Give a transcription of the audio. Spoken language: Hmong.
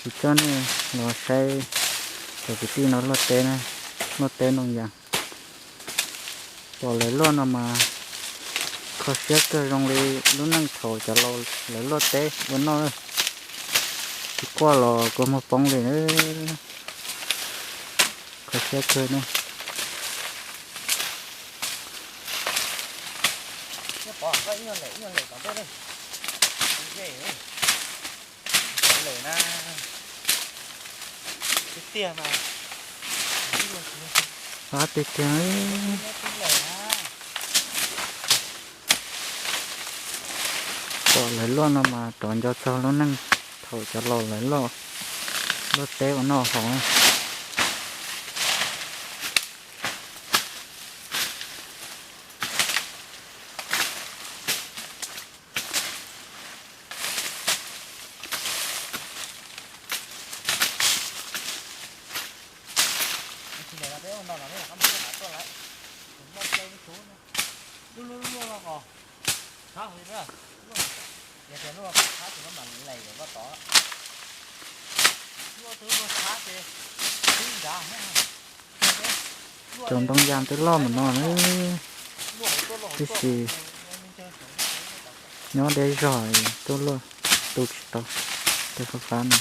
Kuv coj nej los saib cov kwv tij no luaj teb na, luaj teb ntoo yas. Pom lawv luaj no mas kho siab kawg, zoo li lub neej thaum cov laus lawv luaj teb ua noj. Tsis quaj los kua muag poob li. Kho siab kawg ne. Tiag tiag. Pom lawv luaj no mas rov nco txog lub neej thaum cov laus lawv luaj, luaj teb ua noj haus. Cov ntoo yas twb loj mus no na, tiam sis nyob deb zog tuaj luaj, tu tsis tau tej fab fab no.